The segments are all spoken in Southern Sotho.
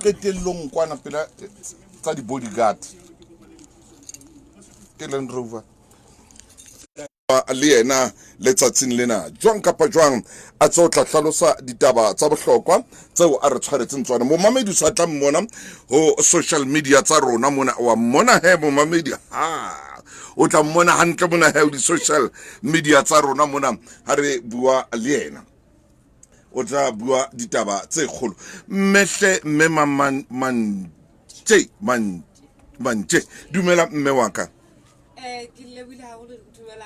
Qetellong kwana pela tsa di-bodyguard ke Land Rover. Le yena letsatsing lena jwang kapa jwang a tse o tla hlalosa ditaba tsa bohlokwa tseo a re tshwaretseng tsona. Momamedi o sa tla mmona ho social media tsa rona mona, wa mmona he momamedi, ha o tla mmona hantle mona he ho di-social media tsa rona mona ha re bua le yena, o tla bua ditaba tse kgolo. Mmehle mme mantše, dumela mme wa ka. Ke lebohile haholo, dumela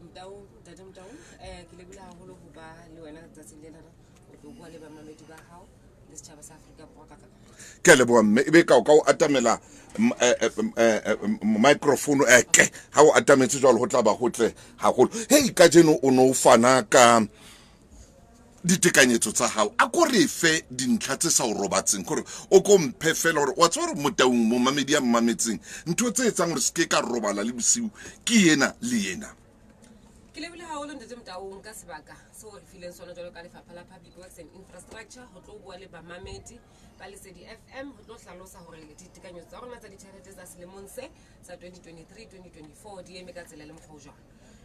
Motau, ntate Motau. Ke lebohile haholo ho ba le wena tsatsing lena, o tlo bua le bamamedi ba hao le setjhaba sa Afrika Borwa ka kakaretso. Ke a leboha mme, ebe ka o ka o atamela microphone eke ha o atametse jwalo ho tla ba hotle haholo. Hei, kajeno o no fana ka ditekanyetso tsa hao, a ko re fe dintlha tse sa o robatseng, kore o ko mphe fela gore wa tseba gore Motaung momamedi ya mmametseng ntho tse etsang gore se ke ka robala le bosiu ke ena le ena. Ke lebohile haholo, ntate Motaung, ka sebaka seo re fileng sona jwalo ka lefapha la Public Works and Infrastructure ho tlo bua le bamamedi ba Lesedi FM, ho tlo hlalosa hore ditekanyetso tsa rona tsa ditjhelete tsa selemong se sa 2023 2024 di eme ka tsela le mokgwa o jwang.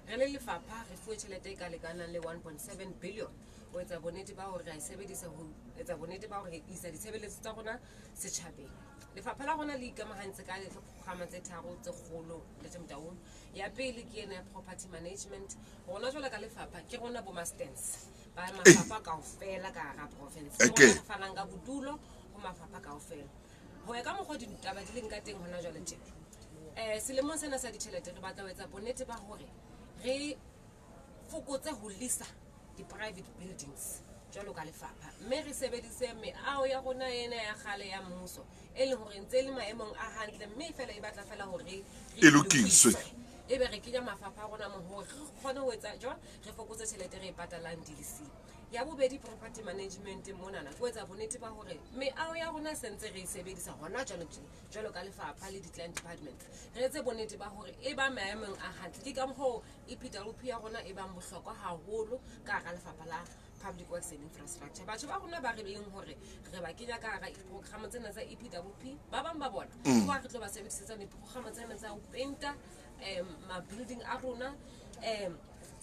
Re le lefapha re fuwe tjhelete e ka lekanang le 1.7 billion ho etsa bonnete ba hore re a e sebedisa ho etsa bonnete ba hore re isa ditshebeletso tsa rona setjhabeng. Lefapha la rona le ikamahantse ka dikgama tse tharo tse kgolo, ntate Motaung. Ya pele ke ena ya property management. Rona jwalo ka lefapha ke rona bo masters ba mafapha kaofela ka hara province. Ke rona re fanang ka bodulo ho mafapha kaofela ho ya ka mokgwa ditaba di leng ka teng hona jwale tje. Selemong sena sa ditjhelete re batla ho etsa bonnete ba hore re fokotse ho lisa di-private buildings jwalo ka lefapha, mme re sebedise meaho ya rona ena ya kgale ya mmuso e leng hore ntse e le maemong a hantle, mme fela e batla fela hore re E lokiswe. Ebe re kenya mafapha a rona mo hore re kgone ho etsa jwang, re fokotse tjhelete re e patalang di-leasing. Ya bobedi, property management monana ke ho etsa bonnete ba hore meaho ya rona sentse re e sebedisa hona jwale tje jwalo ka lefapha le di-client departments, re etse bonnete ba hore e ba maemong a hantle. Ke ka mokgwa EPWP ya rona e bang bohlokwa haholo ka hara lefapha la Public Works and Infrastructure. Batho ba rona ba re leng hore re ba kenya ka hara diprogram tsena tsa EPWP, ba bang ba bona ke wa re tlo ba sebedisetsa diprogram tsena tsa ho painta ma-building a rona.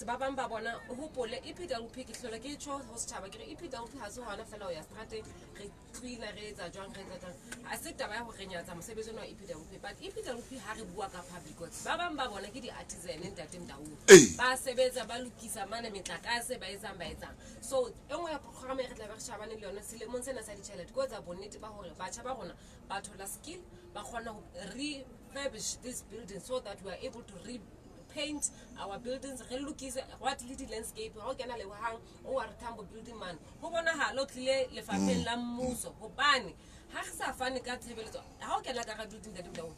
Ba bang ba bona, o hopole EPWP, ke hlola ke tjho ho setjhaba ke re EPWP ha se hona fela ho ya strateng re cleaner, re etsa jwang, re etsa jwang. Ha se taba ya hore re nyatsa mosebetsi ona wa EPWP, but EPWP ha re bua ka public works, ba bang ba bona ke di-artisan, ntate Motaung. Ba sebetsa, ba lokisa mane metlakase, ba etsang, ba etsang. So e nngwe ya program e re tlabe re shabane le yona selemong sena sa ditjhelete ke ho etsa bonnete ba hore batjha ba rona ba thola skill, ba kgona ho refurbish this building so that we are able to repaint our buildings, re lokise what le di-landscape. Ha o kena Lebohang o R Tambo building mane, ho bonahala o tlile lefapheng la mmuso, hobane ha re sa fane ka tshebeletso, ha o kena ka hara building, ntate Motaung,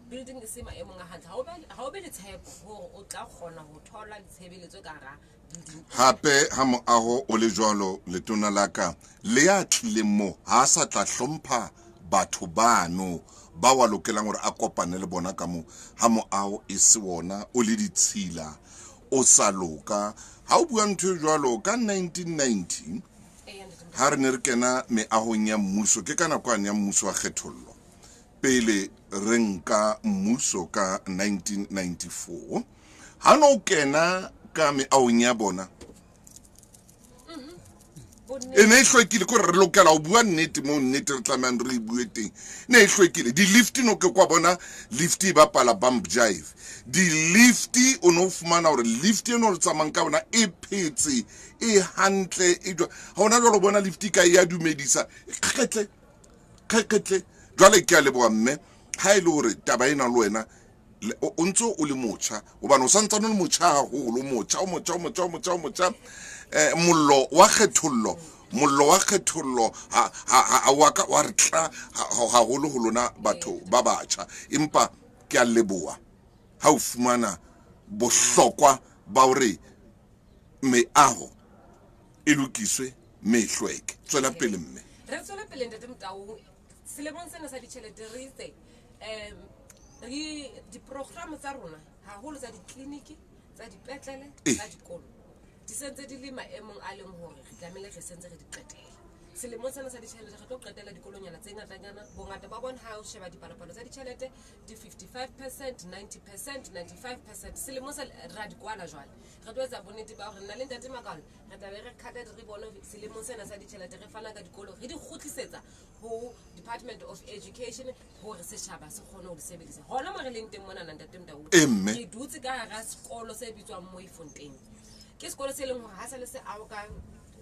building e se maemong a hantle, ha o be le tshepo hore o tla kgona ho thola ditshebeletso ka hara building. Hape ha moaho o le jwalo, letona la ka le ya tlileng mo ha a sa tla hlompha batho bano ba wa lokelang hore a kopane le bona ka moo ha moaho e se wona o le ditshila, o sa loka. Ha o bua ntho e jwalo, ka 1990 ha re ne re kena meahong ya mmuso, ke ka nako yane ya mmuso wa kgethollo pele re nka mmuso ka 1994, ha no kena ka meahong ya bona e ne e hlwekile, kore re lokela ho bua nnete moo nnete re tlamehang re e bue teng. Ne e hlwekile, di-lift no ke kwa bona lift e bapala bump jive, di-lift o no fumana hore lift eno re tsamayang ka yona e phetse e hantle e jwa. Ha ona jwalo bona lift ka e ya dumedisa kgetle kgetle. Jwale ke a leboha mme, ha e le hore taba ena le wena o ntso o le motjha, hobane o santsane o le motjha haholo, o motjha, o motjha, o motjha, o motjha, o motjha. Mollo wa kgethollo, mollo wa kgethollo ha wa ka wa re tla haholo ho lona batho ba batjha, empa ke a leboha ha o fumana bohlokwa ba hore meaho e lokiswe mme e hlweke. Tswela pele mme. Re tswele pele, ntate Motaung. Selemong sena sa ditjhelete re itse re diprogram tsa rona haholo tsa ditleliniki, tsa dipetlele, tsa dikolo di sentse di le maemong a leng hore re tlamehile re sentse re di qetela. Selemong sena sa ditjhelete re tlo qetela dikolonyana tse ngatanyana. Bongata ba bona ha o sheba dipalopalo tsa ditjhelete di 55 percent, 90 percent, 95 percent. Selemong sa ra di kwala jwale. Re tlo etsa bonnete ba hore nna le Ntate Makalo re tlabe re khata di-ribbon selemong sena sa ditjhelete, re fana ka dikolo, re di kgutlisetsa ho Department of Education hore setjhaba se kgone ho di sebedisa. Hona mo re leng teng monana, Ntate Motau, Ee, mme. re dutse ka hara sekolo se bitswang Mooifontein. Ke sekolo se leng hore ha sa le se ao ka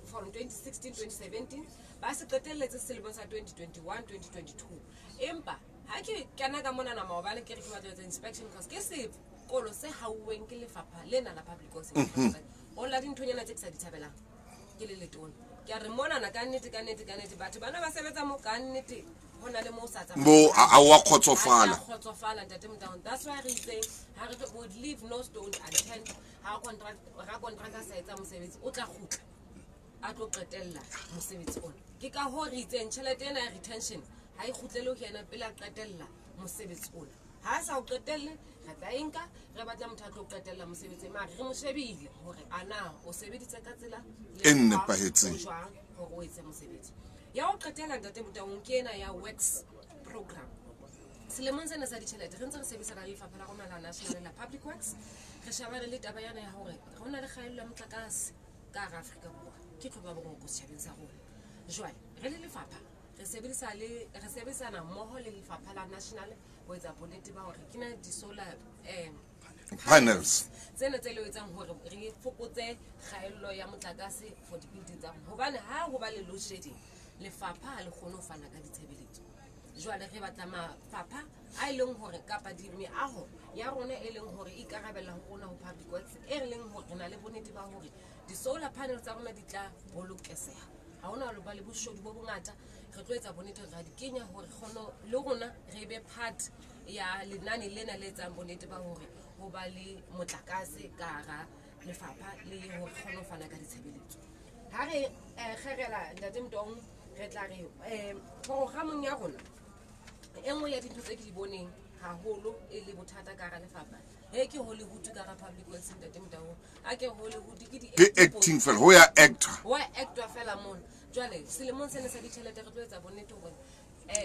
from 2016 2017, ba se qetelletse selemong sa 2021 2022. Empa ha ke kena ka monana maobane, ke re ke batla ho etsa inspection, cause ke sekolo se hauweng ke lefapha lena la Public Works and Infrastructure. Ho la dinthonyana tse ke sa di thabelang ke le letona, ke a re monana ka nnete, ka nnete, ka nnete, batho bana ba sebetsa mo, ka nnete ho na le mo o sa tsamayeng. Mo a wa kgotsofala. Ha ke a kgotsofala, Ntate Motaung. That's why re itseng ha re tlo would leave no stone unturned. Ha contract ra contract a sa etsa mosebetsi, o tla kgutla a tlo qetella mosebetsi ona. Ke ka hoo re itseng tjhelete ena ya retention ha e kgutlele ho yena pele a qetella mosebetsi ona. Ha a sa o qetelle, re tla e nka, re batla motho a tlo qetella mosebetsi, mare re mo shebile hore a na o sebeditse ka tsela le E mokgwa nepahetseng. o jwang hore o etse mosebetsi. Ya ho qetela, Ntate Motaung, ke ena ya works program. Selemong sena sa ditjhelete re ntse re sebedisana le lefapha la rona la national la Public Works. Re shebane le taba yana ya hore ho na le kgaello ya motlakase ka hara Afrika Borwa, ke tlhoba boroko setjhabeng sa rona. Jwale re le lefapha re sebedisana mmoho le lefapha la national ho etsa bonnete ba hore ke na di-solar panels tsena tse le etsang hore re fokotse kgaello ya motlakase for di-building tsa rona, hobane ha ho ba le load shedding lefapha ha le kgone ho fana ka ditshebeletso. Jwale re batla mafapha a e leng hore kapa meaho ya rona e leng hore e ikarabella ho rona ho Public Works, e re leng hore re na le bonnete ba hore di-solar panel tsa rona di tla bolokeseha, ha hona ho ba le boshodu bo bongata. Re tlo etsa bonnete hore ra di kenya hore kgono le rona re be part ya lenane lena le etsang bonnete ba hore ho ba le motlakase ka hara lefapha le hore kgone ho fana ka ditshebeletso. Ha re kgerela, Ntate Motong, re tla re programong ya rona e nngwe ya dintho tse ke di boneng haholo e le bothata ka hara lefapha he ke Hollywood ka hara Public Works. Ntate Motao, a ke Hollywood ke di Ke acting fela, ho ya actor. Wa actwa fela mona. Jwale selemong sena sa ditjhelete re tlo etsa bonnete hore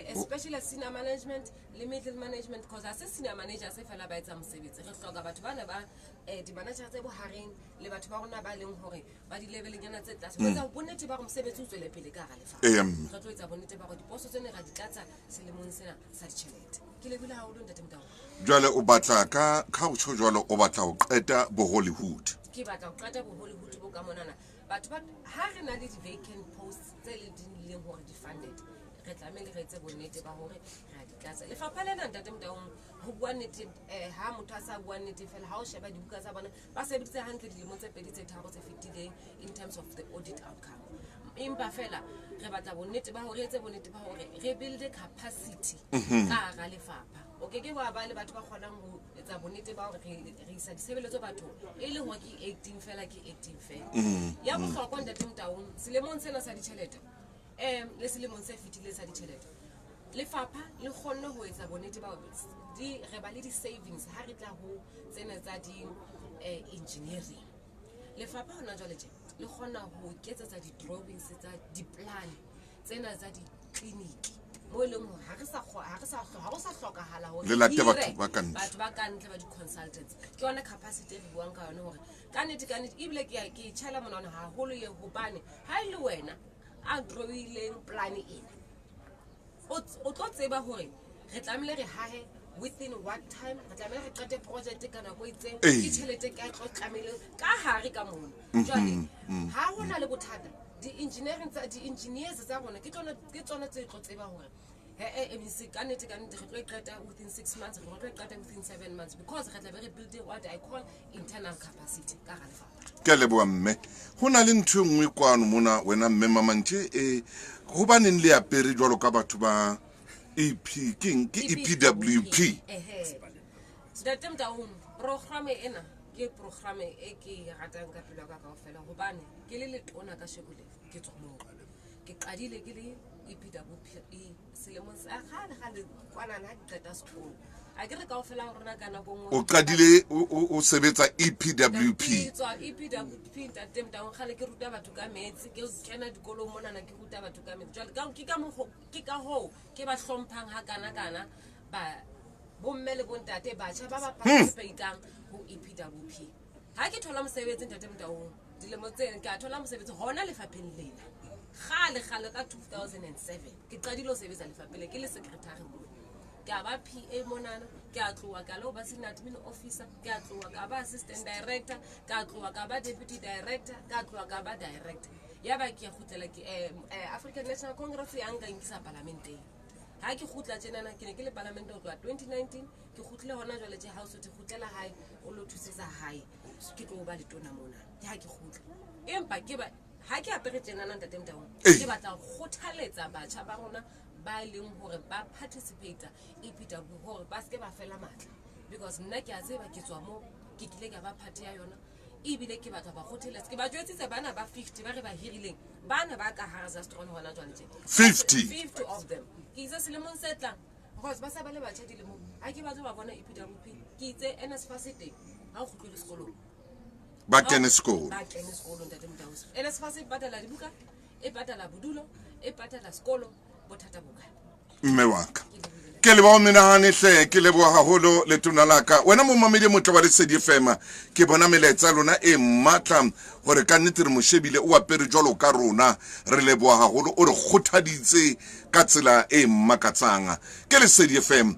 especially senior management le middle management, cause ha se senior manager se fela ba etsa mosebetsi, re hloka batho bana ba di-manager tse bohareng le batho ba rona ba leng hore ba di-leveleng-nyana tse tlase ho etsa bonnete ba hore mosebetsi o tswele pele ka hara lefapha. Ee, mme. Re tlo etsa bonnete ba hore diposo tsene ra di tlatsa selemong sena sa ditjhelete. Ke lebohile haholo, Ntate Motao. Jwale o batla ka ho tjho jwalo, o batla ho qeta bo Hollywood. Ke batla ho qeta bo Hollywood bo ka monana. Batho ba ha re na le di-vacant posts tse le di leng hore di-funded, re tlamehile re etse bonnete ba hore re a di tlatsa. Lefapha lena, Ntate Motaung, ho bua nnete, ha motho a sa bua nnete fela, ha o sheba dibuka tsa bona, ba sebeditse hantle dilemong tse pedi tse tharo tse fetileng in terms of the audit outcome. Empa fela re batla bonnete ba hore re etse bonnete ba hore re build capacity ka hara lefapha. O ke ke wa ba le batho ba kgonang ho etsa bonnete ba hore re isa ditshebeletso bathong, e le hore ke acting fela, ke acting fela. Ya bohlokwa, Ntate Motaung, selemong sena sa ditjhelete le selemong se fetileng sa ditjhelete, lefapha le kgonne ho etsa bonnete ba hore re ba le di-savings ha re tla ho tsena tsa di engineering. Lefapha hona jwale tje le kgona ho iketsetsa di-drawings tsa di-plan tsena tsa ditleliniki, mo e leng hore ha ho sa hlokahala hore Le late hire batho ba ka ntle. Batho ba ka ntle ba di-consultants. Ke yona capacity e re buang ka yone hore ka nnete, ka nnete, ebile ke e tjhaela monwana haholo ye, hobane ha e le wena a drawileng plan ena, o tlo tseba hore re tlamehile re hahe within what time, re tlamehile re qete project ka nako e itseng, ke tjhelete ka tlo tlamehile ka hare ka mona. Jwale ha ho na le bothata, di-engineering tsa di-engineers tsa rona ke tsona tse tlo tseba hore he MEC, ka nnete, ka nnete, re tlo e qeta within 6 months, re tlo e qeta within 7 months, because re tla be re build what I call internal capacity ka hara lefapha. Ke a leboha, mme. Ho na le ntho e nngwe kwano mona, wena mme Mamantše, e hobaneng le apere jwalo ka batho ba EP, keng ke EPWP? Ehe, Ntate Motaung, programme ena ke programme e ke e ratang ka pelo ya ka kaofela, hobane ke le letona ka sheko le ke tswa moo ke qadile ke le EPWP selemong sa kgale kgale kwanana ha ke qeta sekolo. A ke re kaofela ha rona ka nako nngwe O qadile o sebetsa EPWP. Ke tswa EPWP ntate Motaung, kgale ke ruta batho ka metsi, ke kena dikolong monana ke ruta batho ka metsi. Jwale ke ka mokgo, ke ka hoo ke ba hlomphang ha kana kana ba bomme le bontate batjha ba ba participatang ho EPWP. Ha ke thola mosebetsi ntate Motaung, dilemo tse ke a thola mosebetsi hona lefapheng lena. Kgale kgale ka 2007 ke qadile ho sebetsa lefapheng le ke le secretary moo. Ke a ba PA monana, ke a tloha ka lo ba senior admin officer, ke a tloha ka ba assistant director, ka tloha ka ba deputy director, ka tloha ka ba director. Ya ba ke kgutlela ke African National Congress ya nka nkisa parlamenteng. Ha ke kgutla tjenana ke ne ke le parlamente ho tloha 2019, ke kgutlile hona jwale tje ha o so te kgutlela hae o lo thusetsa hae. Ke tlo ba letona mona. Ke ha ke kgutla. Empa ke ba ha ke apere tjenana ntate Motaung, ke batla ho kgothaletsa batjha ba rona ba e leng hore ba participate EPW hore ba seke ba fela matla, because nna ke a tseba ke tswa mo ke kile ka ba party ya yona, ebile ke batla ba kgothaletsa. Ke ba jwetsitse bana ba 50 ba re ba hirileng, bana ba ka hara Zastron hona jwale tje. 50? 50 of them. Ke itse selemong se tlang, because ba sa ba le batjha dilemong, ha ke batle ba bona EPWP, ke itse NSFAS e teng, ha o kgutlele sekolong. Ba kene sekolo. Ba kene sekolo ntate Motaung. NSFAS e patala dibuka, e patala bodulo, e patala sekolo, bothata bo kae? Mme wa ka. Ke leboha menahane hle, ke leboha haholo letona la ka. Wena momamedi e motle wa Lesedi FM, ke bona melaetsa ya lona e matla hore ka nnete re mo shebile o apere jwalo ka rona. Re leboha haholo, o re kgothaditse ka tsela e makatsang. Ke Lesedi FM.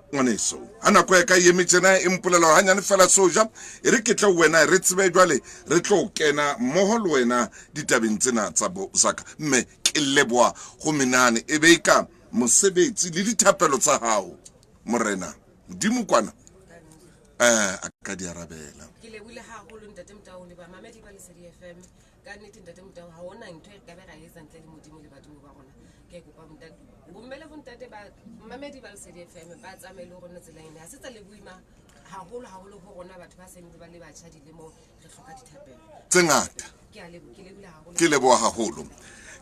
Ngwaneso, ha nako ya ka e eme tjena e mpolela hore hanyane fela soja, e re ke tle ho wena re tsebe jwale re tlo kena mmoho le wena ditabeng tsena tsa bo zaka. Mme ke leboha ho menahane e be ka mosebetsi le dithapelo tsa hao, Morena Modimo kwana a ka di arabela. Ke lebohile haholo ntate Motaung le bamamedi ba Lesedi FM. Ka nnete ntate Motaung, ha hona ntho e re ka be ra etsa ntle le Modimo le badimo ba rona. Ke kopa ntate, bomme le bontate ba mamedi ba Lesedi FM ba tsamaye le rona tsela ena. Ha se tsa le boima haholo haholo ho rona batho ba seng ba le batjha dilemong, re hloka dithapelo tse ngata. Ke a lebo-, ke lebohile haholo. Ke leboha haholo.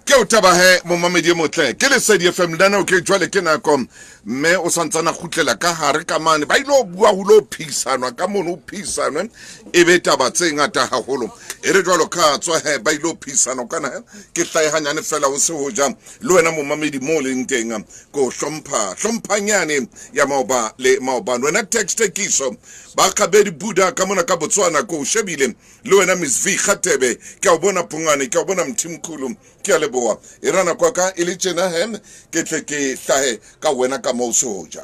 Ke o taba he momamedi e motle, ke Lesedi FM lenaneo ke jwale ke nako mme o santsana kgutlela ka hare ka mane, ba ile bua ho lo phisanwa ka mono, ho phisanwe e be taba tse ngata haholo. E re jwalo ka tswa he ba ile phisanwa kana he ke hlahe hanyane fela ho se ho ja le wena momamedi mo leng teng, ko hlompha hlomphanyane ya maoba le maobane. Wena text kiso ba Kgabedi Buddha ka mona ka Botswana, ko shebile le wena Miss V Kgatebe, ke a o bona Pungane, ke a o bona Mthimkhulu, ke a leboha. E ra nako ya ka e le tjena he, ke tle ke hlahe ka wena ka moo sehoja.